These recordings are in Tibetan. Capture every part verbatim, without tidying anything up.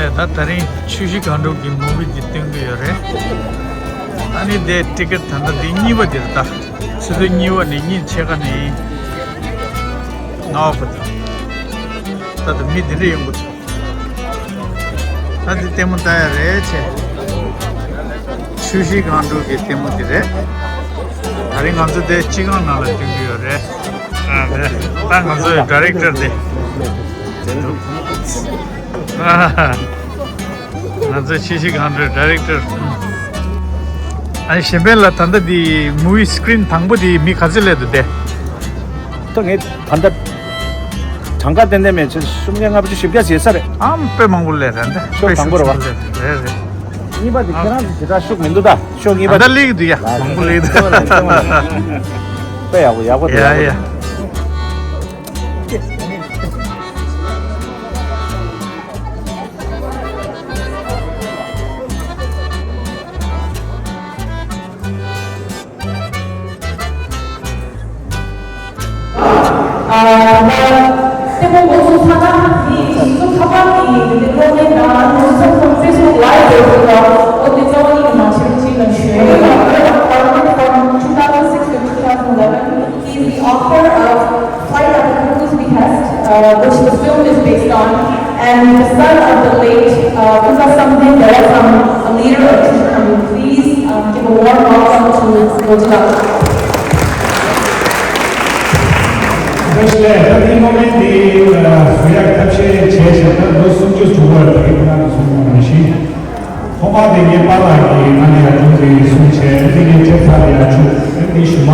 ད་ད་རིང་ཆུ་བཞི་སྒང་དྲུག་གི་མུ་བི་འདི་སྟོན་གྱི་ཡོད་རེད། ཨ་ནི་དེ་ཊི་ཀེ་ཊི་ད་ལྟ་འདི་གཉིས་པ་འདིར་ད། ཆུ་ཚོད་གཉིས་པ་ནས་གཉིས་ཕྱེད་ཀ་ནས་ལྔ་པ་བར་དུ། ད་ལྟ་མི་འདི་འདྲ་ཡོང་གི་འདུག་ད་འདི་ལྟད་མོ་ལྟ་ཡ་རེད་ཆེ། ཆུ་བཞི་སྒང་དྲུག་གི་ལྟད་མོ་འདི་རེད། ད་རིང་ང་ཚོ་དེ་སྤྱི་ཁང་ནང་ལ་སྟོན་གྱི་ཡོད་རེད། ཨ་རེད། ད་ང་ཚོའི་ཌི་རེག་ཊར་དེ། ང་ཚོའི་ཆུ་བཞི་སྒང་དྲུག་ཌི་རེག་ཊར། ཨ་ནི་གཞན་ཕན་ལ་ད་ལྟ་འདི་མུ་བི་སི་ཀི་རིན་དང་པོ་འདི་མི་ག་ཚོད་སླེབས་འདུག་དེ། ད་ངས་ད་ལྟ་གྲངས་ཀ་ཏན་ཏན་མེད་ཚེ་སུམ་བརྒྱ་ལྔ་བཅུ་བཞི་བརྒྱ་ཟེར་ས་རེད། ཨམ་དཔེ་མང་པོ་སླེབས་རེད་ད། ཤོག་དཔེ་དང་པོ་རེད་བ། ཤུགས་ཆེན་པོ་སླེབས་རེད་རེད། གཉིས་པ་དེ་ཁྱེད་རང་ཚོ་ཞེ་དྲག་ཤུགས་མི་འདུག་ད་ཤོག་གཉིས་པ་ད་ལྟ་དེ་སླེབས་ཀྱི་འདུག་ཡ། མང་པོ་སླེབས་འདུག་དཔེ་ཡག་པོ་ཡག་པོ་འདུག་ཡ་ཡག་པོ་ཡ། འདུག་ཨ་ད་ལྟ་ལྟད་མོ་འགོ་ཚུགས་ཚར་ན་དེ་ཡིན་ཚུལ་ཁ་པར་གྱི་དེ་གློག་བརྙན་དང་ནུབ་ཕྱོགས་ཁང་ཕེ་སི་བུག་ལའེབ་བཟོ་དགོས་པ་འོ་དེ་རྩ་བ་ཉིད་ནས་མ་བྱེད་རོགས་གྱིས་ལབ་ཞུ་ཡ་ཡིན། From two thousand six to two thousand eleven, he is the author of Flight of the Cuckoo's Behest, uh, which the film is based on, and the son of the late uh, Kuka Samdin Dawasam, a leader of Chuchukambi. Please um, give a warm welcome to Rojila. ད་དེའི་མོ་མེན་འདི་བཟོ་ཡག་ཐབས་ཤེས་བྱས་བྱས་ད་ལོ་སུམ་ཅུ་དྲུག་པར་དེ་ཁོ་རང་གིས་གསུངས་པ་ནང་བཞིན། ཐོག་མར་དེ་ངའི་པཱ་ལགས་ཀྱིས་ང་ལ་ཡར་འགྲོ་དེ་གསུངས་བྱས་དེ་ངའི་ཁྲིད་ཚར་ཡར་བཅུག་དེ་ཞུ་མ་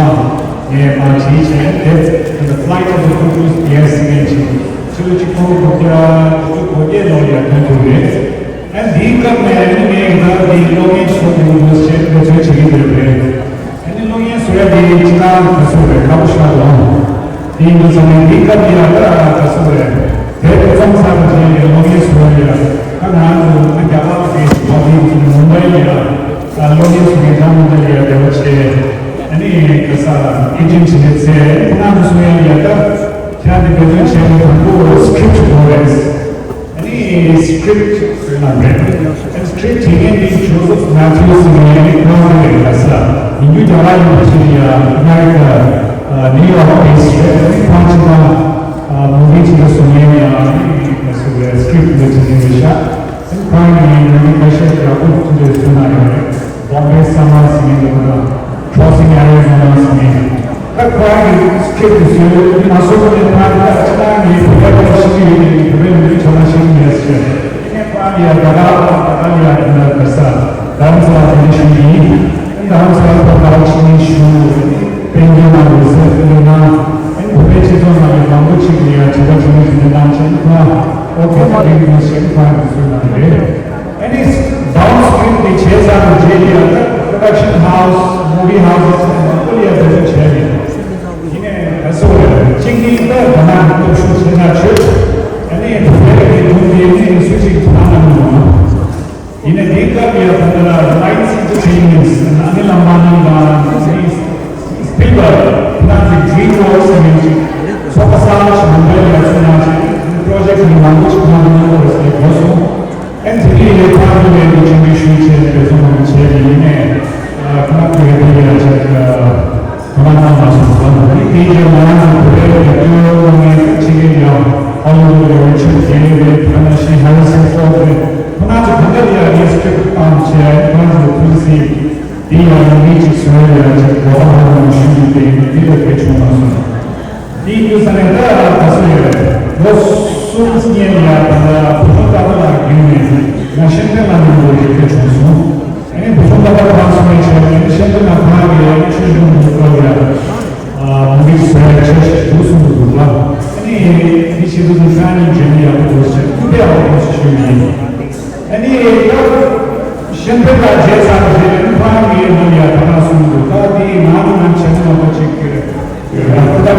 ངས་མར་བྲིས་བྱས་དེ་The Flight of the Cuckoo's Behest ཟེར་མཁན་ཞིག་ཕྱི་ལོ་ཆིག་སྟོང་དགུ་བརྒྱ་དགུ་བཅུ་གོ་བརྒྱད་ལོར་ཡར་ཐོན་ཐུབ་རེད། ཨ་འདིའི་སྐབས་ནས་ངས་ད་འདི་གློག་བརྙན་ཚོ་དེ་འདུག་བྱས་འབད་བརྩོན་བྱེད་ཀྱི་ཡོད་རེད། ཨ་ནི་གློག་བརྙན་བཟོ་ཡ་དེ་སྤྱིར་བཏང་ག་ཚོད་རེད་ཁག་པོ་ཞེ་དྲག་འདུག་དེ་ཡིན་དུས་ཙམ་ནས་འདིའི་སྐབས་ཡ་ད་ག་ཚོད་རེད། དེ་རྩོམ་ཚར་བ་དེ་ནས་གློག་བརྙན་བཟོ་ཡ་ཡ་ད་ང་ཚོ་ང་རྒྱ་གར་ལ་བསྡད་ཡོད་དུས་མུམ་བྷའི་ལ་ཡ་ད་གློག་བརྙན་བཟོ་མཁན་ཇམ་མུ་འདི་ལ་ཡ་འབྲེལ་བ་བྱས། ཨ་ནི་ག་ས་ཨེ་ཇེན་ཊི་བྱེད་མཁན་ཚོས་ཁོ་རང་ཚོ་བཟོ་ཡ་ཡ་ད་ཁྱེད་རང་དེ་འབད་བརྩོན་བྱས་ནས་དང་པོ་སི་ཀི་རིབ་ཊི་དགོས་རེད། ཨ་ནི་སི་ཀི་རིབ་ཊི་བཟོས་གནང་རེད། ཨ་ནི་སི་ཀི་རིབ་ཊི་བྲིས་མཁན་དེ་ཇོ་སེཕ་མེ་ཐིའུ་སི་ཟེར་མཁན་ནི་ཁོ་རང་རེད་ལ་ས། ཡིན་རྒྱུ་རྒྱ་གར་ཡིན་པ་ཞིག་ཡ་ཨ་མེ་རི་ཀ་ནིའུ་ཡོག་པེ་སི་རེད། ཨ་ནི་ཁོ་རང་ཅི་ལ་མུ་བི་ཅི་ལ་བཟོ་མཁན་ཡ་ཨ་ནི་སི་ཀི་རིབ་ཊི་ལ་བྲིས་མཁན་རེད་ཤག་ཨ་ནི་ཁོ་རང་གིས་མུ་བི་ཁ་ཤས་ཡག་པོ་ཅི་འདྲ་བཟོས་གནང་ཡོད་རེད། Bombay Summer ཟེར་མཁན་འདུག་ན། Crossing Arizona ཟེར་མཁན། ད་ཁོ་རང་གི་སི་ཀི་རིབ་ཊི་དེ་བཟོས་ཡོད་དུས་ང་སོ་སོ་ནས་ཕར་ད་ཅི་ལྟར་ངའི་བོད་པའི་སྐོར་ཤེས་ཀྱི་ཡོད་དེ་བོད་པའི་མི་རིགས་ཆ་ཚང་ཤེས་ཀྱི་མེད་ཟེར། ངས་ཁོ་རང་གི་ཡ་ད་ག་ད་ག་ལ་ཡ་དེ་འདྲ་ག་ས་རྡ་རམ་ས་ལ་དེ་འདྲ་ཞུ་གི་ཡིན། ད་རྡ་རམ་ས་ལ་ཁོ་ད་ཅི་ནས་ཞུ་དཔལ་འབྱོར་ནང་ལ་ཟེར་དེ་ན་བོད་པའི་སྤྱི་ཚོགས་ནང་ལ་མང་པོ་ཅིག་ལ་ཡ་དྲི་བ་དྲི་མི་དེ་འདྲ་གནང་བྱས་ཁོ་རང་ཨོ་ཁེ་ད་རེད་མི་ཤེས་ཁོ་རང་གི་བཟོས་གནང་གི་རེད། ཨ་ནི་ཌའུན་སི་ཀྲིམ་དེ་བྱས་ཚར་རྗེས་ལ་ཡང་ད་པྲོ་ཌག་ཤན་ཧའུ་སི་མུ་བི་ཧའུ་སི་ཚོ་མང་པོ་ལ་ཡང་འབྲེལ་བ་བྱས་ནས་ཡིན་ནའི་ད་གཟོད་གཅིག་ནི་ད་ད་ནང་སྟོབས་ཤུགས་ཆེ་ན་ཆོད། ཨ་ནི་བོད་པའི་གི་དུང་དེ་ནི་སུ་གཅིག་ཐང་ན་མི་འདུག་ཡིན་ནའི་དེའི་སྐབས་ཡང་ད་ལྟ་ལ་རི་ལ་ཡན་སི་ཨེན་ཊར་ཊེན་མེན་ཊི་ཨ་ནི་ལམ་མ་ནི་ལ་སི་པིལ་བརག་ཁོ་རང་གི་ཌྲིམ་ཝོརཀ་ཟེར་མཁན་ཅིག་ཚོགས་པ་གསར་པ་ཞིག་མུམ་བྷའི་ལ་ཡར་ཚུར་གནང་ཅིག་པྲོ་ཇེཀ་ཊི་མང་པོ་ཞིག་གནང་གནང་དགོས་རེད་ཟེར་གོ་སོང་། ཨན་ཐི་ནི་ལས་ཕར་ཚུར་ལས་འགུལ་ཆེན་པོ་ཞིག་བྱས་ནས་འབད་བརྩོན་མང་པོ་བྱས་ནས་ཡིན་ནའི་ཁོ་རང་ཚོའི་དེ་ལ་ཅིག་ཁོ་རང་གནང་མ་སོང་ཙང་། ཨ་ནི་དེའི་རྗེས་ང་རང་ཚོ་བོད་པའི་རྒྱབ་སྐྱོར་གནང་མཁན་ཕྱི་རྒྱལ་ཡང་ཨ་ལོ་རི་ཆར་ཌི་གྷེ་ལི་རེད། ཕ་ན་ཤི་ཧེ་རི་སན་ཧྥོར་ཌི་རེད། ཁོ་རང་ཚོ་གང་འདྲ་ཡང་ངས་སི་ཀི་རིབ་ཊི་བཏང་བྱས་ཁོ་རང་ཚོ་ཐུགས་སྲས་དེ་ཡང་ཡང་མིག་ཅིག་བཟོས་ཡ་ཅིག་གོ་བ་ཧ་ལམ་ཞུ་རྒྱུ་དེ་འདི་ལས་བེད་བྱུང་མ་སོང་། དེའི་དུས་ས་ནས་ད་ག་ཚོད་ཡོད་རེད། ལོ་གསུམ་སྔོན་ལ་ད་ལྟ་བུ་ཆུང་ཀ་པ་ལགས་བརྒྱུད་ནས་ང་ཤན་ཐན་ལ་མི་འགྲོ་རྒྱུ་དེ་བྱུང་སོང་། ཨ་ནི་བུ་ཆུང་ཀ་པ་གང་སོང་བའི་ཆེད་ནས་ཤན་ཐན་ལ་ཁོ་རང་གི་ཡང་ཆོས་འབྱུང་གི་སྐོར་ལ་མུ་བི་བཟོ་ཡ་ཆེ་ཞིག་འདུག་གསུངས་འདུག་ལ། ཨ་ནི་དེ་བྱེད་དུས་ཙམ་ཁ་ཉིན་རྗེས་ནས་ཡག་པོ་འདུག་ཟེར་སྐུ་པའི་ཨ་ཁོ་ཞུ་ཡིན། ཨ་ནི་ད་ཤན་ཐན་ལ་མཇལ་ཚར་རྗེས་ནས་ཁོ་རང་གི་ནམ་ཡང་ད་ལྟ་གསུངས་འདུག་ད་དེ་ང་ནི་ང་བྱས་ན་མ་གཏོགས་ཅིག་ཡོད་ན་ཁོ་ད་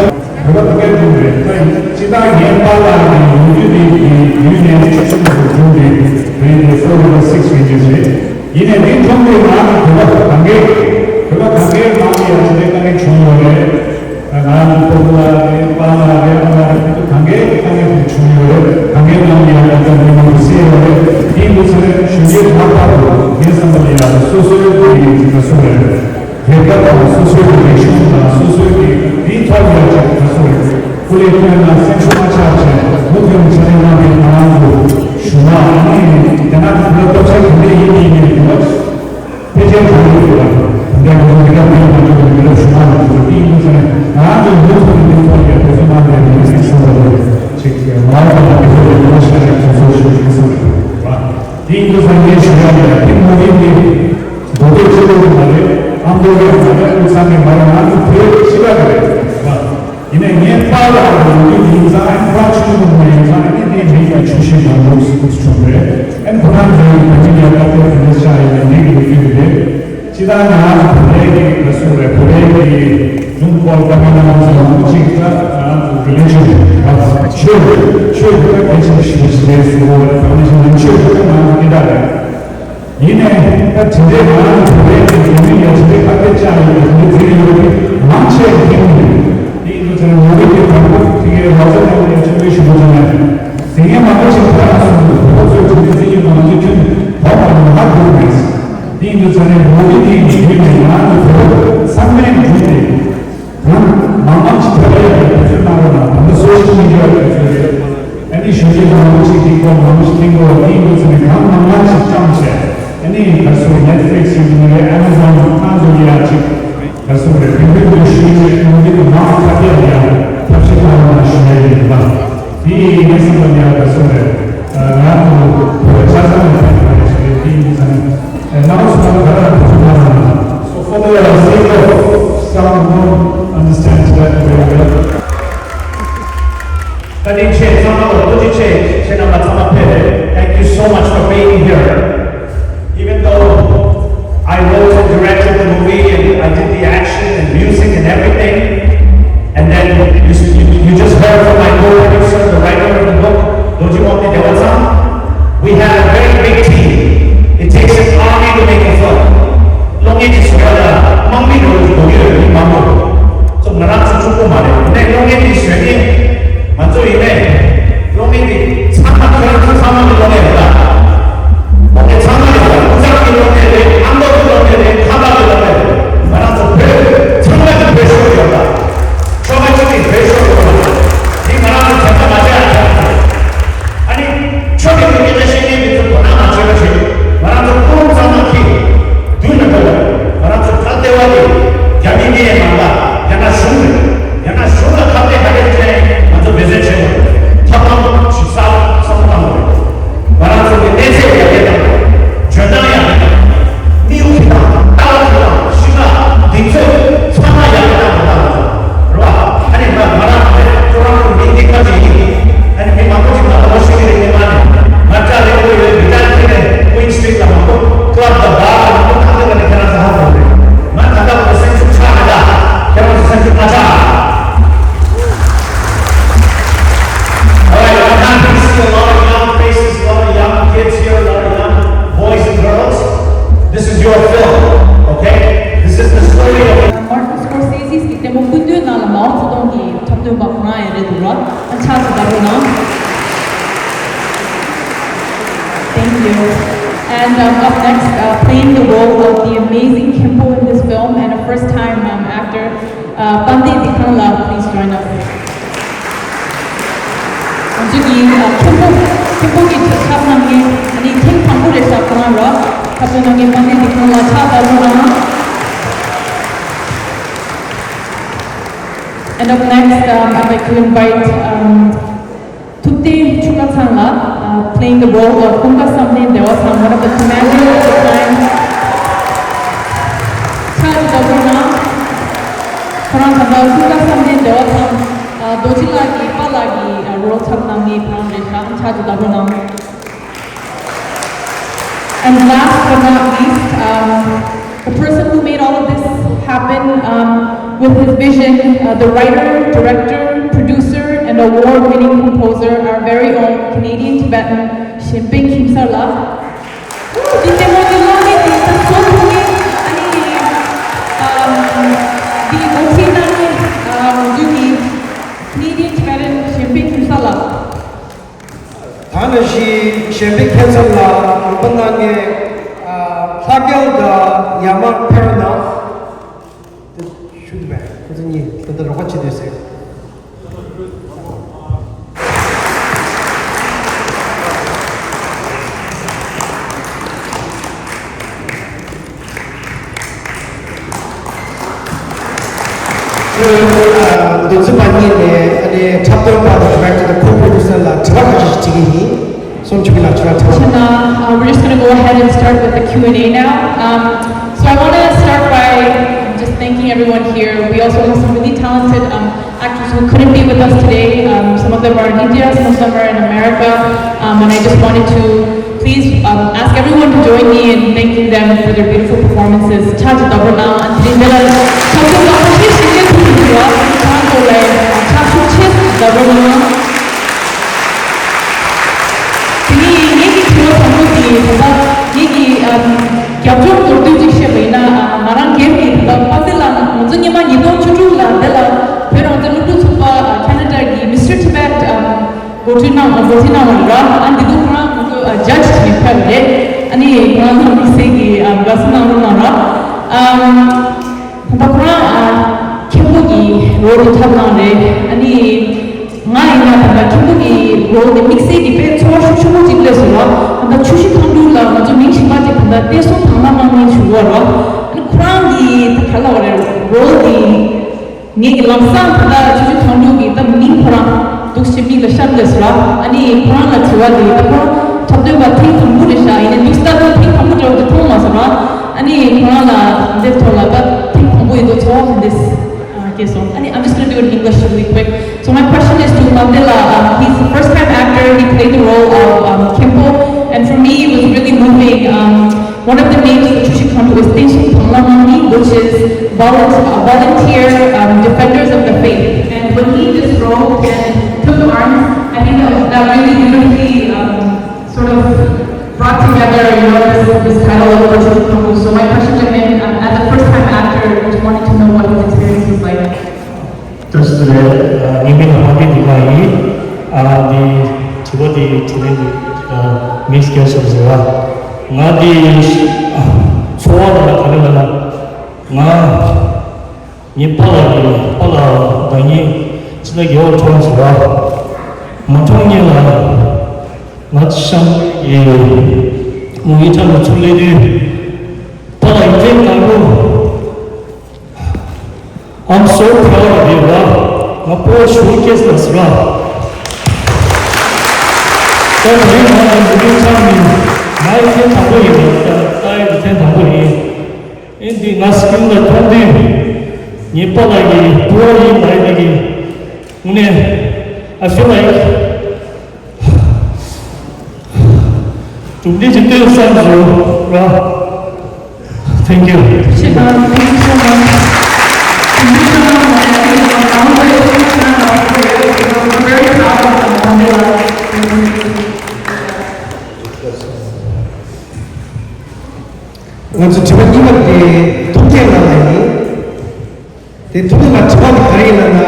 བོད་པ་ད་སྐད་སྒྲུང་རེད། ད་ཅི་ད་ངའི་པཱ་ལགས་ཀྱི་ལོ་རྒྱུས་དེ་དེ་བརྒྱུད་ནས་ཆེ་ཆུང་དུ་བྱུང་སྟེ་དེ་ནི་ཕོར་ནམ་བར་སིག་ཡིན་གྱི་རེད། ཡིན་ནའི་དེ་མཚུངས་པའི་ནང་བོད་པ་གང་གས་བོད་པ་གང་གའི་ནང་ལ་ཡང་དེ་འདྲའི་དཀའ་ངལ་བྱུང་ཡོད་རེད། ང་རང་གི་སྤོ་བོ་ལགས་རེད། པཱ་ལགས་རེད། ཨ་མ་རེད། ཁོང་ཚོ་གང་གའི་དཀའ་ངལ་དེ་བྱུང་ཡོད་རེད། གང་གའི་ནང་ལ་ཡང་དེ་འདྲ་མི་མང་པོ་བསད་ཡོད་རེད། དེ་ གཞོན་སྐྱེས་མ་པ་རུ་ངའི་བསམ་པ་ལ་ཡང་སོ་སོའི་གི་ག་སོ་རེད། རྒྱལ་ཁབ་དང་སོ་སོའི་གི་རིག་གཞུང་དང་སོ་སོའི་གི་དེའི་ཐོག་ལ་ཅིག་ག་སོ་རེད། སྐུ་ལས་ཐོན་ན་སེམས་ཤུགས་མ་ཆག་ཅིང་མུ་མཐུད་ནས་ཕྱག་ལས་གནང་མཁན་ཁོ་རང་ཚོ་ཞུ་བ་ཨ་ནི་དེ་ན་ག་སྟོབས་ཆེ་ག་འདྲས་ཡིན་མིན་ཡིན་མིན་དེ་བ། ཕལ་ཆེར་གང་ཡོད་རེད་བ། དེ་འདྲ་ང་ཚོ་མི་སྐབས་མི་ཡོང་བ་ཚོ་མི་རབས་ཞུ་མ་ལ་ཚོ་དེ་ཡིན་དུས་ཙང་ང་ཚོ་མུ་མཐུད་ནས་འདི་ཚོ་ཡ་དེ་ཚོ་གནང་བའི་མི་སྲིད་སོང་བ་རེད། ཅིག་མ་འོངས་པ་ལ་དེ་ཚོ་ཡོང་བ་ཤ་རེད་ཚོ་ཚོ་ཞུ་གི་སོང་རེད་བ། དེ་ཡིན་དུས་ཙང་ངས་ཞུ་ཡ་ལ་དེ་མོ་ཡིན་ཏེ། མདོ་སྟོད་སྤྱི་ཚོགས་མ་རེད། ཨ་མདོ་རེད་མ་རེད། ཀུན་ཚང་གི་མ་རེད། ང་ཚོ་བོད་སྤྱི་པ་རེད་བ། ཡིན་ནའི་ངའི་པཱ་ལགས་ཀྱི་ལོ་རྒྱུས་ཡིན་ཙང་ཨན་ཁོ་རང་ཆུང་ཆུང་ཡིན་ཙང་ཨ་ནི་དེའི་མིང་ལ་ཆུ་ཤིང་དང་ལུགས་སུ་བྱུང་བས་ཨན་ཁོ་རང་ཚོའི་བོད་མི་ལ་ཁ་གཏད་དེ་འདྲ་ཆགས་ཡོད་ན་འགྲིག་གི་ལོ་རྒྱུས་རེད། སྤྱི་བཏང་ང་རང་ཚོ་བོད་པའི་གི་ག་སུ་རེད། བོད་པའི་གི་ལུང་སྐོར་བཀའ་མོལ་གནང་ཚུལ་མང་པོ་ཅིག་ད་ང་རང་ཚོ་རི་ལི་ཇན་ཆོས་ཆོས་ཀྱི་ད་གལ་ཆེན་ཞིག་ཞིག་རེད་ཟེར་གོ་བ་རེད། ད་ནི་ཞིག་ནང་ཆོས་ཀྱི་ད་ང་ཚོ་སྐད་གྲགས་རེད། ཡིན་ནའི་ད་དེ་འདྲའི་ང་རང་ཚོ་བོད་པའི་གི་ཡུལ་མི་ཡ་དེ་འདྲའི་ཁ་གཏད་བཅག་ཡོད་པའི་མི་ཚེ་ཡོད་པའི་མང་ཆེ་བ་ཐེངས་མེད། དེ་ཡིན་དུས་ཚང་ནོར་བུ་དེ་དང་པོ་དེ་གའི་ལོ་ཙཱ་ལྟ་བུ་ཡ་ཆེན་པོའི་ཞུ་བ་ཚང་ནས་དེ་གའི་མང་པོ་ཞིག་ཕར་ལ་སོང་དུས་བོད་པ་ཚོའི་དེ་འདྲའི་མཛེས་ཉམས་ང་ཚོས་ཁྱོན་བོད་པ་མ་ཧ་གོ་མེད། དེ་ཡིན་དུས་ཚང་ནས་ནོར་བུ་དེ་ཡི་ཡུལ་ནས་ང་རང་ཚོ་བོད་པ་ཚང་མས་འགྲུལ་ཏེ། གང་མང་མང་ཞིག་ཐོས་པ་ཡག་གི་དུས་ཚོད་གནང་རོགས་གནང་། ད་ལྟ་སོ་ཤལ་མི་ཌི་ཡ་གི་དུས་ཚོད་རེད། ཨ་ནི་གཞོན་སྐྱེས་མང་པོ་ཞིག་གིས་སྐོར་མང་པོ་ཞིག་མཁྱེན་དགོས་པ་དེ་ཡིན་དུས་ཚོད་ནས་གང་མང་མང་ཞིག་བཅངས་བྱས། ཨ་ནི་ག་སོ་Netflix་ཡིན་ནའི་རེད། Amazon་ཁང་ཚོ་ཡ་ཅིག་ག་སོ་རེད། བོད་འདི་ཚོ་ཞུས་ནས་ཡོང་གི་འདུག་མང་ཁ་གཏད་ཡ་ཐབས་ཤེས་གནང་རོགས་གནང་ཞུ་ཡ་ཡིན་པ། དེ་ཡིན་ཙང་ང་ཚོ་བོད་ཆ་ཚང་ནས་ཕན་པ་རེད་ཞེས་དེ་ཡིན་ཙང་ནང་སོ་ག་ར་བོད་ཆ་ཚང་ནས། So for the sake of some who don't understand Tibetan very well, Thank you so much for being here. Even though I wrote and directed the movie and I did the action and music and everything, and then you, you, you just heard from my co-producer, the writer of the book, Dorji Mangte Dewatsang, we have a very big team. It takes an army to make a film. གློག་བརྙན་གྱི་བཟོ་གྲྭ་ལ་དམག་མི་འགྲོ་འགྲོ་གི་ཡོད་མི་མང་པོ། ཚོ་ང་རང་ཚོ་ཕྲུ་གུ་མ་རེད། ཡིན་ནའི་གློག་བརྙན་འདི་བཟོས་ནས་ང་ཚོ་ཡིན་ནའི་གློག་བརྙན་འདི་ཚང་མ་ཁྱོད་རང་ཚོ་ཚང་མ་གི་གློག་བརྙན་རེད་ད། གློག་བརྙན་ཚང་མ་རེད་ད། ཀུན་བཟང་གི་གློག་བརྙན་རེད། ཨ་མདོ་གི་གློག་བརྙན་རེད། ཁམས་པ་གི་གློག་བརྙན་རེད། ང་རང་ཚོ་བོད་ཚང་མ་གི་བོད་ཤོག་ཡོད་ད། ཁྱོ་ག་གཅིག་གི་བོད་ཤོག་ཡོད་མ་རེད། འདི་ང་རང་ཚོ་དེ་ལྟ་མ་བྱས་ཨ་ཁྱོད་རང་ཚོ། ཨ་ནི་ཁྱོད་ཀྱི་སྐད་ཆ་བཤད་མཁན་འདི་ཚོ་དོ་སྣང་མ་བྱེད་པ་བྱེད། ང་རང་ཚོ་ཀུན་ཚང་མ་གིས་མདུན་ལ་འགྲོ་བ། ང་རང་ཚོ་ད་ལྟེ་བ་འདི་རྒྱ་མི་མི་ཡས་མང་ལ་ཡང་ན་གཞུང་རེད། ཡང་ན་གཞུང་ལ་ཁ་གཏད་ག་རེ་བྱས་ང་ཚོ་འབད་བརྩོན་བྱེད་དགོས། ཐབས་ལམ་ཞིག་གསར་བསམ་བློ་གཏང་དགོས། ང་རང་ཚོ་གི་གནས་ཚད་ཡར་རྒྱས་གཏང་དགོས། འཇོན་ཐང་ཡར་རྒྱས་གཏང་དགོས། མིའུ་གི་དང་ལྟ་བ་གི་དང་གཤིས་ཀ་གདེང་ཚོད་ཚང་མ་ཡག་པོ་གནང་དགོས་གནང་དགོས་རེད་བ། ཨ་ནི་ང་ང་རང་ཁོ་རང་ཚོ་མི་འདི་ཁ་ཅིག་ཡིན། ཨ་ནི་མི་མང་པོ་ཞིག་ང་ལ་ངོ་ཤེས་ཀྱི་རེད། སྔོན་མ་ནས་ང་སྐྲ་རིང་པོ་ཡོད། འདི་ལྟར་ཁྱེད་ནས་Queen Street་ལ་མང་པོ་club་དང་bar་ལ་མང་པོ་ཁ་ཐུག་ག་ནས་ཁྱེད་རང་ཚོ་ཧ་གོ་རེད། ང་ད་ལྟ་བར་དུ་སེམས་ཤུགས་ཆག་མེད་ད། ཁྱེད་རང་ཚོ་སེམས་ཤུགས་མ་ཆག All right, I'm happy to see a lot of young faces, a lot of young kids here, a lot of young boys and girls. This is your film, okay? This is the story of Martin Scorsese's གི་ལྟད་མོ་ཀུན་འདུས་ནང་ལ་མའོ་ཙེ་ཏུང་གི་འཁྲབ་སྟོན་པ་ཁོ་རང་ཡང་རེད་འདུག་ར། ཨ་ཕྱག་ཅིག་བརྡབ་རོགས་གནང་། Thank you. And um, up next, uh, playing the role of the amazing Khempho in this film and a first-time um, actor, uh, Pande Dikhangla, please join us. ང་ཚོ་གི་ཨ་ཁྱུང་པོ་ཁྱུང་པོ་གི་ཁྱབ་གནང་མཁན་ཨ་ནི་ཐེངས་དང་པོ་རེད་ཤག་ཁོ་རང་ར་ཁྱབ་སྤེལ་གནང་མཁན་པ་ནི་འདི་ཁོང་ལ་ཕྱག་བརྡབ་རོགས་གནང་། And up next, um, I'd like to invite um, Thupte Chukasang, uh, playing the role of Khumka Samden Dewatsang, one of the commanders of the clan. ཕྱག་ཅིག་བརྡབ་རོགས་གནང་། ཁོ་རང་ད་ལྟ་Khumka Samden Dewatsang, uh, རྡོ་རྗེ་ལགས་ཀྱི་པཱ་ལགས་ཀྱི་uh, role་འཁྲབ་གནང་མཁན་ཁོ་རང་རེད་ཤག་ཕྱག་ཅིག་བརྡབ་རོགས་གནང་། And last but not least, um, the person who made all of this happen um, with his vision, uh, the writer, director, producer, and award winning composer, our very own Canadian Tibetan, Shenpeng Khimsar la. འདི་ལྟད་མོ་འདི་གློག་བརྙན་འདི་ད་བཟོ་ཐུབ་མཁན་ཨ་ནི་ཨམ་འདི་འགོ་ཁྲིད་གནང་མཁན་ཨམ་འདི་ནི་Canadian Tibetan Shenpeng Khimsar la། ད་ནི་ཞིག་གཞན་པའི་ཁྱད་མཚར་ལ་ང་ ཁོང་རྣམ་གཉིས་ལྷ་རྒྱལ་དང་ཡ་མ་ཕེ་ར་ནཱ་ཏེ་ཞུ་གི་མེད། ཁོང་ཚོ་གཉིས་ད་ལྟ་རོགས་པ་བྱེད་དུས་ཟེར། འདུ་འཛི་པ་གཉིས་ནས་ཨ་ནི་འཁྲབ་སྟོན་པ་དང་ཌི་རེག་ཊར་དང་ཁོ་པོ་རོ་ཌུ་སར་ལ་དྲི་བ་ཁ་ཤས་ཤིག་དྲི་གི་ཡིན། སོང་ཆུ་གི་ལ་དྲི་བ་དྲི་བ། Uh, we're just going to go ahead and start with the Q and A now. Um, so I want to start by just thanking everyone here. We also have some really talented um, actors who couldn't be with us today. Um, some of them are in India, some of them are in America. Um, and I just wanted to please um, ask everyone to join me in thanking them for their beautiful performances. Cha cha dabra na, and today there are cha cha dabra che shi ke tu tu wa, cha to le, cha chu che dabra na. Tini ngi ki tuwa samu di, tata ngi ki um, gyabjok to tu jik she bai na, uh, marang game ki tata pazila, mungzu ngi ma ngi to chu chu la, de la, pero mungzu lu tu chu pa, uh, Canada ki Mister Tibet, um, Gochuna, Gochuna Wara, and the Dukra, uh, judge Nepal, and the Kurana Segi, uh, Gasana Mara. Um, Dukra, uh, Kimbugi, Rodi Tabnare, and the Ngai, Kimbugi, Rodi Mixi, the Pet, so Shumu Tiglesura, and the Chushi Kandula, the Mishima, the Teso Tamama Shuara, and Kurangi, the Kalaware, Rodi. ངེད་ཀྱི་ལམ་སང་ད་ལྟ་ཆུ་ཆུ་ཐང་ཕྲུག་གི་ད་མིང་ཁོ་རང་འདུག་ཅེས་མིག་ལ་ཤར་ལས་སོ་ར། ཨ་ནི་ཁོ་རང་ལ་དྲི་བ་དེ་ད་ཁོ་རང་འཁྲབ་སྟོན་པ་ཐེངས་དང་པོ་རེད་ཤག་ཡིན་ནའི་འདུག་སྟབས་ཐེངས་དང་པོ་འདྲ་བོ་དེ་མཐོང་མ་སོང་ར། ཨ་ནི་ཁོ་རང་ལ་འདིར་ཐོག་ལ་ད་ཐེངས་དང་པོ་ཡིན་དུས་ཚོར་བ་འདི་སྐྱེས་སོང་། ཨ་ནི་I'm just gonna do it in English really quick. So my question is to Mandela. Um, he's the first time actor. He played the role of um, Kimpo, and for me, it was really moving. Um, One of the names of Chushi Khandu is Tenshin Thanglamani, which is volunteer, uh, volunteer um, defenders of the faith. And when he disrobed and took arms, I think that, that really beautifully um, sort of brought together, you know, this, this title of Chushi Khandu. So my question to him, um, as a first-time actor, just wanted to know what his experience was like. ཏོག་ཙམ་རེད། ངའི་མིང་ལ་ཧོ་ཏི་དི་ལ་ཡིན། ཨ་འདི་དྲི་བ་འདི་དྲིས་ལན་འདི་མིས་རྒྱལ་ཤོར་ཟེར་བ། ང་འདི་ཚོར་བ་ལ་ག་རེ་ལབ་ན། ང་ངའི་པཱ་ལགས་ཀྱི་པཱ་ལགས་དང་ངའི་ཕྱི་ཟླ་རྒྱལ་བ་ཁྲོམ་ཟེར་བ། མ་གྲོངས་སྔོན་ལ་ང་ཤང་གི་ངུ་ཡི་ཁྲ་ལ་ཚུར་སླེབས་དུས་པཱ་ལགས་ཀྱི་ཐེངས་དང་པོ། I'm so proud of you, ར། ང་ཕོ་ཤུགས་སྐྱེས་ལ་སི་ར། ད་དེ་རིང་ང་ལ་འདི་འདྲའི་ཆགས་མིན། ང་ཡི་ཐེངས་དང་པོ་ཡིན་པ། ད་ད་ཡི་ཐེངས་དང་པོ་ཡིན། ཨེ་འདི་ང་སི་ཀིན་ལ་མཐོང་དུས། ངའི་པཱ་ལགས་ཀྱི་ཕོ་ཡིན་ལ་ཡི་གི་དངོས་གནས། I feel like གྲུབ་འབྲས་ཀྱི་སྟོན་བསམ་བྱུང་ར། Thank you. Thank you so much. Thank you so much. Thank you so much. I'm very proud of you. I'm very proud of you. ང་ཚོ་དྲི་བ་གཉིས་པ་དེ་ཐུབ་བསྟན་ལགས་ལ་ཡིན། དེ་ཐུབ་བསྟན་ལགས་དྲི་བ་དེ་ག་རེ་ཡིན་ལབ་ན།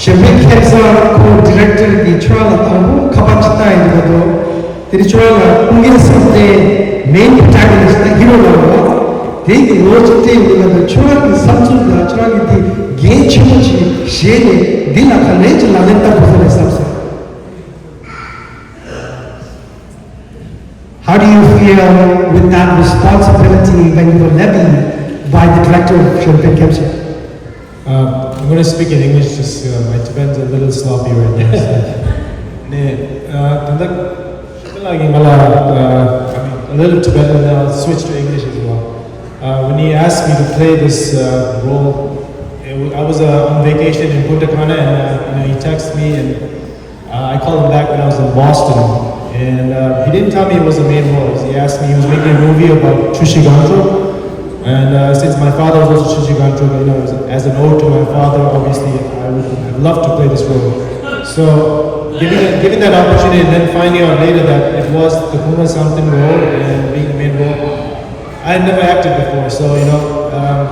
གཞན་ཕན་ཁྱད་མཚར་ཁོ་ཌི་རེག་ཊར་གྱིས་ཁྱོད་རང་ལ་དང་པོ་ཁ་པར་ཅིག་བཏང་ཡོང་དུས་སྐབས་དེ་ནི་ཁྱོད་རང་ལ་ཀུན་མཁྱེན་བསམ་གཏན་མེན་པྲོ་ཊ་གྷོ་ནི་སི་ཊི་ཧི་རོ་ལབ་རེད་བ། དེ་གི་ལོ་གཅིག་སྤྲད་ཡོང་དུས་སྐབས་དེ་ཁྱོད་རང་གི་བསམ་ཚུལ་དང་ཁྱོད་རང་གི་དེ་འགན་ཆེན་པོ་ཅིག་བཞེས་ནས་འདི་ལ་ག་ལེར་ཅིག་ལག་ལེན་བསྟར་དགོས་ས་རེད་བསམ་སོང་། How do you feel with that responsibility when you were levied by the director of Champagne Capture? Uh, I'm going to speak in English, just uh, my Tibetan's a little sloppy right now. So. Ne, uh, tanda, shukala ki mala, uh, I mean, a little Tibetan, and I'll switch to English as well. Uh, when he asked me to play this uh, role, it wa- I was uh, on vacation in Punta Cana, and uh, you know, he texted me and Uh, I called him back when I was in Boston, and uh, he didn't tell me it was a main role. He asked me, he was making a movie about Chushi Gancho, and uh, since my father was also Chushi Gancho, you know, as, as an ode to my father, obviously I would have loved to play this role. So, given that, given that opportunity, and then finding out later that it was the Kumar Samten role and being the main role, I had never acted before, so you know, um,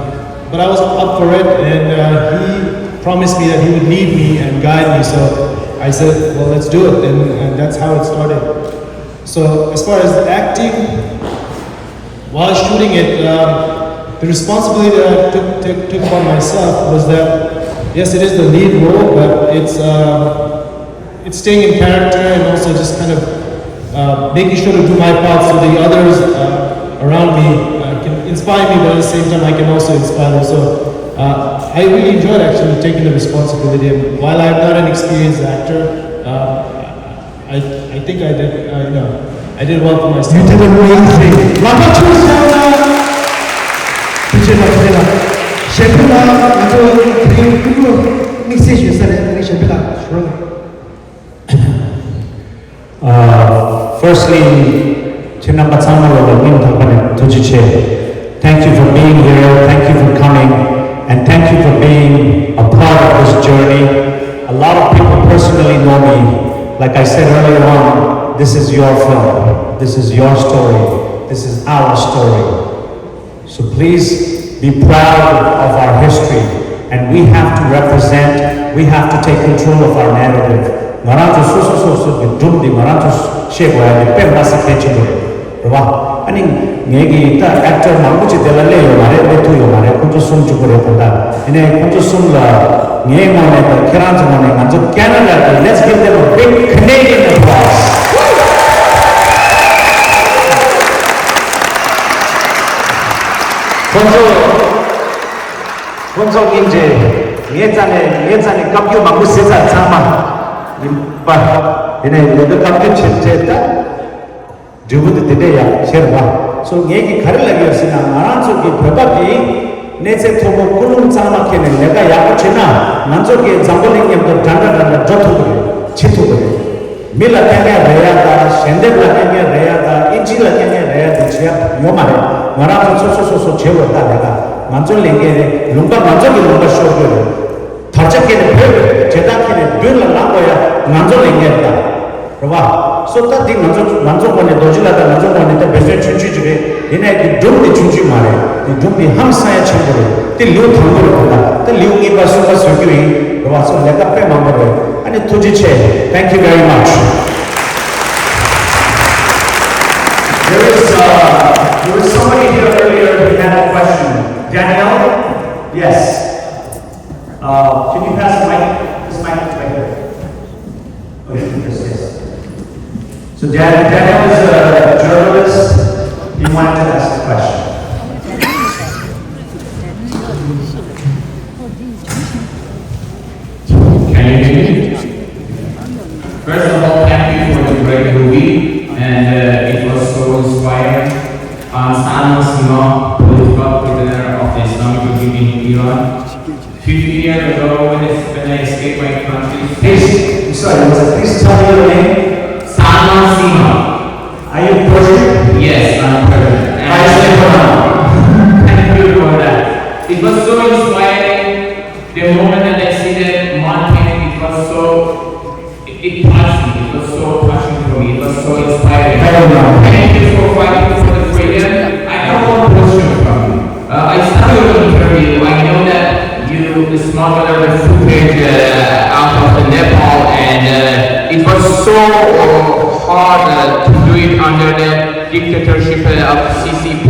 but I was up for it, and uh, he promised me that he would lead me and guide me. So I said, "Well, let's do it," and, and that's how it started. So, as far as the acting, while shooting it, um, the responsibility that I took, took, took upon myself was that, yes, it is the lead role, but it's, um, it's staying in character and also just kind of uh, making sure to do my part so the others uh, around me uh, can inspire me, but at the same time, I can also inspire them. So uh, I really enjoyed actually taking the responsibility. And while I'm not an experienced actor, uh, I, I think I did, uh, you know, I did well for myself. You did amazing. ལག་པ་ཆུ་བཞག་ན། དེ་བྱས་ན་དེ་ལ་གཞན་ཕན་ལ་ང་ཚོ་དེ་རིང་ཀུན་སློང་དམིགས་བསལ་ཡོད་ས་རེད། དེ་རིང་གཞན་ཕན་ལ་ཞུ་རོགས། Uh, firstly, ཁྱེད་རྣམ་པ་ཚང་མ་ལ་སྙིང་ཐག་པ་ནས་ཐུགས་རྗེ་ཆེ། Thank you for being here, thank you for coming, and thank you for being a part of this journey. A lot of people personally know me. Like I said earlier on, this is your film, this is your story, this is our story. So please be proud of our history, and we have to represent, we have to take control of our narrative. ང་རང་ཚོ་སོ་སོ་སོ་སོ་གི་སྒྲུང་འདི་ང་རང་ཚོ་ཤེས་དགོས་ཡ་འདི་དཔེ་མ་སྲིད་གལ་ཆེན་པོ་རེད། རེད་བ། ཨ་ནི་ངེད་ཀྱི་ད་ཨེག་ཊར་མང་པོ་ཅིག་དེ་ལ་སླེབས་ཡོད་མ་རེད། སླེབས་ཐུབ་ཡོད་མ་རེད། ཁོང་ཚོ་གསུམ་གཅིག་པོ་རེད། ད་ལྟ་ཡིན་ནའི་ཁོང་ཚོ་གསུམ་ལ་ངའི་ངོས་ནས་དང་ཁྱེད་རང་ཚོའི་ངོས་ནས་ང་ཚོ་ཁེ་ན་ཌ་གི let's give them a big Canadian applause. ཁོང་ཚོ་ཁོང་ཚོ་སྙིང་རྗེ། ངའི་རྩ་ནས་ངའི་རྩ་ནས་བཀའ་བཀྱོན་མང་པོ་བཟོས་ཚར། ཚང་མ་ཡིན་པ། ཡིན་ནའི་ལས་དོན་བཀའ་བཀྱོན་བྱེད་བྱེད་ད། འབྲས་བུ་དེ་དེ་འདྲ་ཡག་ཤེར་བ། སོ་ངས་ཀྱི་ག་རེ་ལབ་ཡོད་ཟེར་ན། ང་རང་ཚོ་གི་བོད་པ་གི་གནས་ཚད་མཐོ་པོ་ཀུན་སློང་གཙང་མ་འཁྱེར་ནས་ལས་ཀ་ཡག་པོ་བྱེད་ན། ང་ཚོ་གི་འཛམ་བུ་གླིང་མཉམ་དུ་འདྲ་འདྲ་འདྲ་འདྲ་འགྲོ་ཐུབ་ཀྱི་རེད། བྱེད་ཐུབ་ཀྱི་རེད། མི་ལ་ཕན་མཁན་རེད་ཡ་ད། ཞལ་འདེབས་ལ་ཕན་མཁན་རེད་ཡ་ད། ཨིན་ཇི་ལ་ཕན་མཁན་རེད་ཡ་ད། བྱེད་ཡ་ཡོད་མ་རེད། ང་རང་ཚོ་སོ་སོ་སོ་སོ་བྱེད་འོས་ད། ལས་ཀ་ང་ཚོ་ལས་འགན་རེད། ལུང་པ་ང་ཚོ་གི་ལུང་པ་ཤོར་དགོས་རེད། དར་ཆ་འཁྱེར་ནས་བོད་བྱེད་སྟངས་འཁྱེར་ནས་མདུན་ལ་ལངས་དགོས་ཡ་ང་ཚོ་ལས་འགན་རེད་ད། རེད་བ། སོ་ད་འདི་ང་ཚོ་ང་ཚོ་ངོས་ནས་རྡོ་རྗེ་ལགས་དང་ང་ཚོ་ངོས་ནས་ད་འབད་བརྩོན་ཆུང་ཆུང་ཅིག་རེད། ཡིན་ནའི་འདི་སྒྲུང་འདི་ཆུང་ཆུང་མ་རེད། འདི་སྒྲུང་འདི་ཧང་སང་ཡ་ཆེན་པོ་རེད། འདི་ལེའུ་དང་པོ་རེད། ད་ད་ལེའུ་གཉིས་པ་གསུམ་པ་བཟོ་རྒྱུ་ཡིན། རེད་བ། སོ་ལས་ཀ་དཔེ་མང་པོ་རེད། ཨ་ནི་ཐུགས་རྗེ་ཆེ། Thank you very much. There is, uh, there was somebody here earlier who had a question. Danielle? Yes. Uh, can you pass the mic? This mic is right here. Okay, yes, yes. So Dan, Daniel is a journalist. He wanted to ask a question. Can you hear me? First of all, thank you for the great movie, and uh, it was so inspiring. I'm Salim Sima, political prisoner of the Islamic regime in Iran. Fifteen years ago, when I, when I escaped my country, please, I'm sorry, was it, please tell me your name? Salman Sima. Are you Persian? Yes, I'm Persian. And I say Persian. Thank you for that. It was so inspiring. The moment that I see that mountain, it was so, it, it touched me. It was so touching for me. It was so inspiring. Thank you for fighting for the freedom. I have one question from you. Uh, I saw your interview. I know that you smuggled the footage uh, out of the Nepal, and uh, it was so uh, hard uh, to do it under the dictatorship uh, of C C P.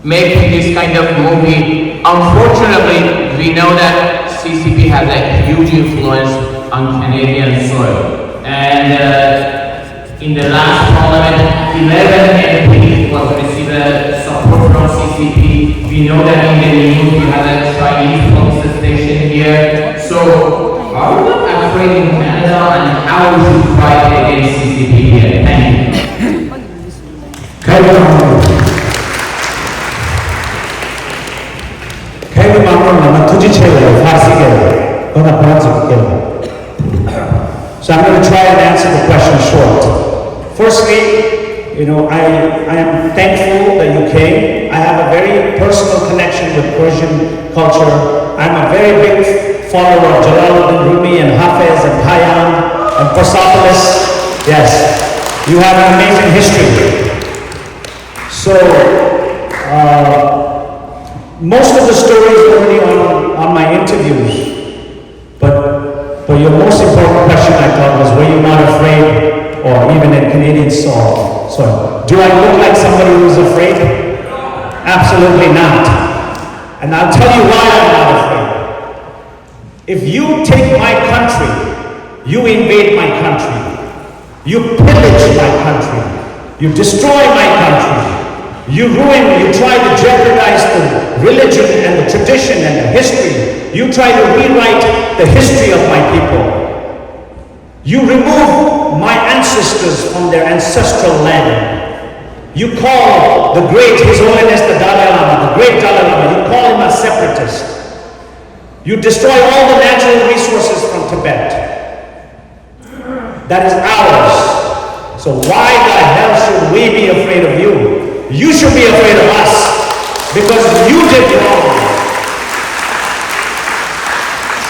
Making this kind of movie. Unfortunately, we know that C C P has a huge influence on Canadian soil. And uh, in the last parliament, eleven M Ps was received uh, support from C C P. We know that in the news we have a Chinese police station here. So, are we not afraid in Canada, and how we should fight against C C P here? Thank you. གལ་ཏེ་མང་པོ། གལ་ཏེ་མང་པོ་ལ་ང་ཐུགས་རྗེ་ཆེ་ལ་ཕར་སི་ཀེ་ལ་ཁོ་ན་ཕར་སི་ཀེ་ལ། So I'm going to try and answer the question short. Firstly, you know, I, I am thankful that you came. I have a very personal connection with Persian culture. I'm a very big follower of Jalaluddin Rumi and Hafez and Khayyam and Persepolis. Yes, you have an amazing history. So, uh, most of the stories already on, on my interviews, but, but your most important question, I thought, was, were you not afraid, or even in Canadian Do I look like somebody who is afraid? Absolutely not. And I'll tell you why I'm not afraid. If you take my country, you invade my country, you pillage my country, you destroy my country, you ruin, you try to jeopardize the religion and the tradition and the history, you try to rewrite the history of my people. You remove my ancestors from their ancestral land. You call the great His Holiness the Dalai Lama, the great Dalai Lama, you call him a separatist. You destroy all the natural resources from Tibet. That is ours. So why the hell should we be afraid of you? You should be afraid of us because you did wrong.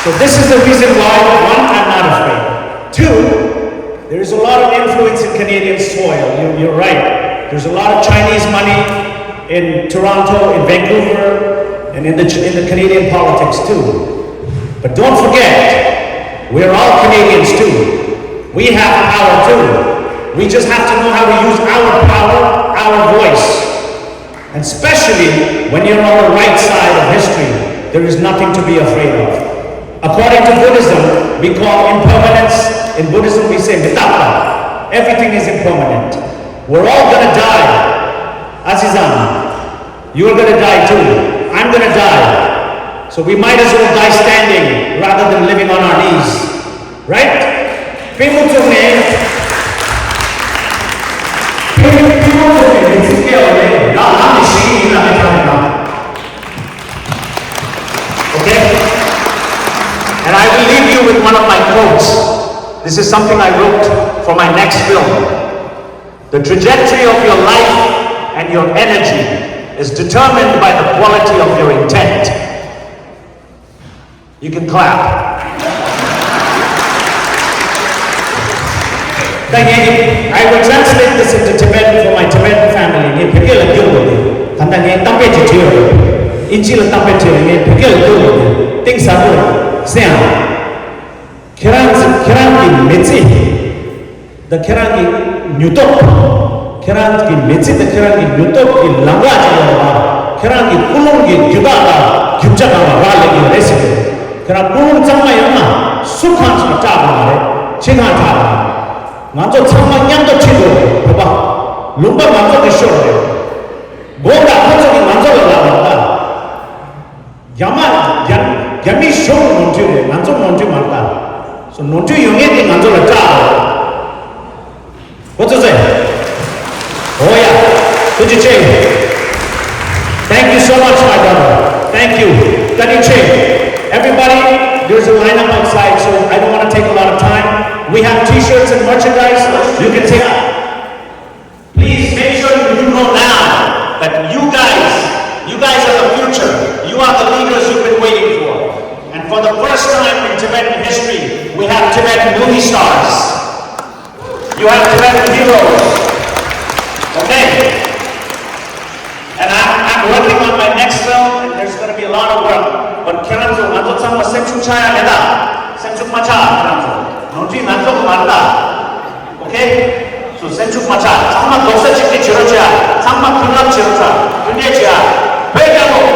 So this is the reason why, one, I'm not afraid. Two, there is a lot of influence in Canadian soil. You, you're right. There's a lot of Chinese money in Toronto, in Vancouver, and in the, in the Canadian politics too. But don't forget, we're all Canadians too. We have power too. We just have to know how to use our power, our voice. And especially when you're on the right side of history, there is nothing to be afraid of. According to Buddhism, we call impermanence, in Buddhism we say vitakka. Everything is impermanent. We're all gonna die. Azizan, you are gonna die too. I'm gonna die. So we might as well die standing rather than living on our knees. Right? Pemu tsone. Pemu tsone. Okay? And I will leave you with one of my quotes. This is something I wrote for my next film. The trajectory of your life and your energy is determined by the quality of your intent. You can clap. ད་ངས། I will translate this into Tibetan for my Tibetan family. ངས་བོད་སྐད་ལ་བསྒྱུར་དགོས་ཏེ། ད་ལྟ་ངས་གཏམ་དཔེ་ཅིག་བྲིས་ཡོད་རེད། ཨིན་ཇི་ལ་གཏམ་དཔེ་བྲིས་ནས་ངས་བོད་སྐད་ལ་བསྒྱུར་དགོས་ཏེ། གཏིང་ཟབ་པོ་རེད། གསན་ཨ། ཁྱེད་རང་ཚོ་ཁྱེད་རང་གི་མི་ཚེ། ད་ཁྱེད་རང་གི་མྱུར་སྟོབས། ཁྱེད་རང་གི་མི་ཚེ་དང་ཁྱེད་རང་གི་མྱུར་སྟོབས་ཀྱི་ལམ་ཁ་ཅིག་ཡོད་པ། ཁྱེད་རང་གི་ཀུན་སློང་གི་རྒྱུ་དག་དང་རྒྱུ་ཆ་གང་ལ་རག་ལས་ཀྱི་ཡོད་རེད་ཟེར་གྱི་རེད། ཁྱེད་རང་ཀུན་སློང་གཙང་མ་ཡོད་ན་སུ་གང་ཞིག་སྐྲག་དགོས་མ་རེད། ཆེ་གང་དྲག་དང་། ང་ཚོ་ཚང་མ་མཉམ་དུ་ཁྲིད་དགོས་རེད། བོད་པ། ལུང་པ་ང་ཚོ་གི་ཤོར་རེད། དགོན་པ་ཁོ་ཚོ་གི་ང་ཚོ་ལ་ལབ་པ་ད། རྒྱ་མ་རྒྱ་རྒྱ་མི་གཞུང་ནོར་འཁྲུལ་རེད། ང་ཚོ་ནོར་འཁྲུལ་མ་རེད་ད། སོ་ནོར་འཁྲུལ་ཡོད་མཁན་དེ་ང་ཚོ་ལ་སྐྲག་རེད། ཁོ་ཚོ་ཚོས། Oh yeah. ཐུགས་རྗེ་ཆེ། Thank you so much, my brother. Thank you. བཀའ་དྲིན་ཆེ། Everybody, there's a lineup outside, so I don't want to take a lot of time. We have T-shirts and merchandise. You can take. Please make sure you know now that you guys, you guys are the future. You are the leaders you've been waiting for. And for the first time in Tibetan history, we have Tibetan movie stars. You have Tibetan heroes. Okay? And I'm, I'm working on my next film, and there's going to be a lot of work. But ཁྱེད་རང་ཚོ་ང་ཚོ་ཚང་མ་སེམས་ཤུགས་ཆག་ཡ་མེད་ད། སེམས་ཤུགས་མ་ཆག་ཁྱེད་རང་ཚོ། ནོར་འཁྲུལ་ང་ཚོ་གི་མ་རེད་ད། Okay? So སེམས་ཤུགས་མ་ཆག་ཚང་མ་རྡོག་རྩ་གཅིག་སྒྲིལ་བྱེད་རོགས་བྱེད་ཨ། ཚང་མ་མཐུན་རབས་བྱེད་རོགས་བྱེད་ཨ། མཐུན་འབྲེལ་བྱེད་ཨ། བོད་རྒྱལ་ལོ།